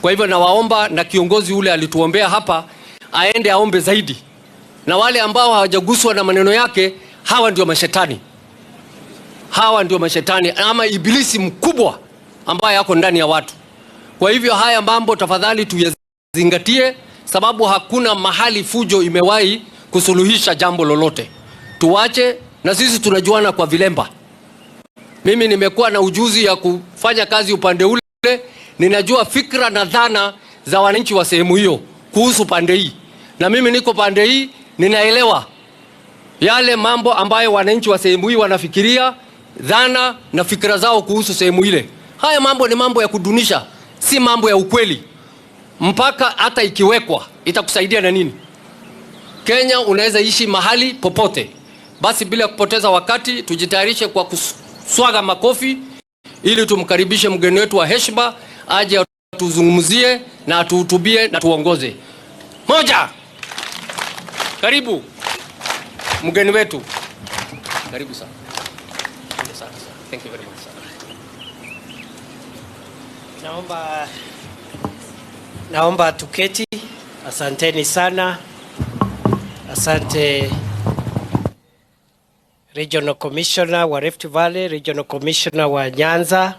Kwa hivyo nawaomba, na kiongozi ule alituombea hapa aende aombe zaidi, na wale ambao hawajaguswa na maneno yake, hawa ndio mashetani, hawa ndio mashetani ama ibilisi mkubwa ambaye yako ndani ya watu. Kwa hivyo haya mambo tafadhali tuyazingatie, sababu hakuna mahali fujo imewahi kusuluhisha jambo lolote. Tuwache, na sisi tunajuana kwa vilemba. Mimi nimekuwa na ujuzi ya kufanya kazi upande ule, ninajua fikra na dhana za wananchi wa sehemu hiyo kuhusu pande hii, na mimi niko pande hii, ninaelewa yale mambo ambayo wananchi wa sehemu hii wanafikiria, dhana na fikra zao kuhusu sehemu ile. Haya mambo ni mambo ya kudunisha, si mambo ya ukweli. Mpaka hata ikiwekwa itakusaidia na nini? Kenya unaweza ishi mahali popote. Basi bila kupoteza wakati, tujitayarishe kwa kuswaga makofi ili tumkaribishe mgeni wetu wa heshima aje atuzungumzie na atuhutubie na tuongoze. Moja, karibu mgeni wetu, karibu sana. Asante sana. Thank you very much, sir. Naomba tuketi. Asanteni sana. Asante Regional Commissioner wa Rift Valley, Regional Commissioner wa Nyanza.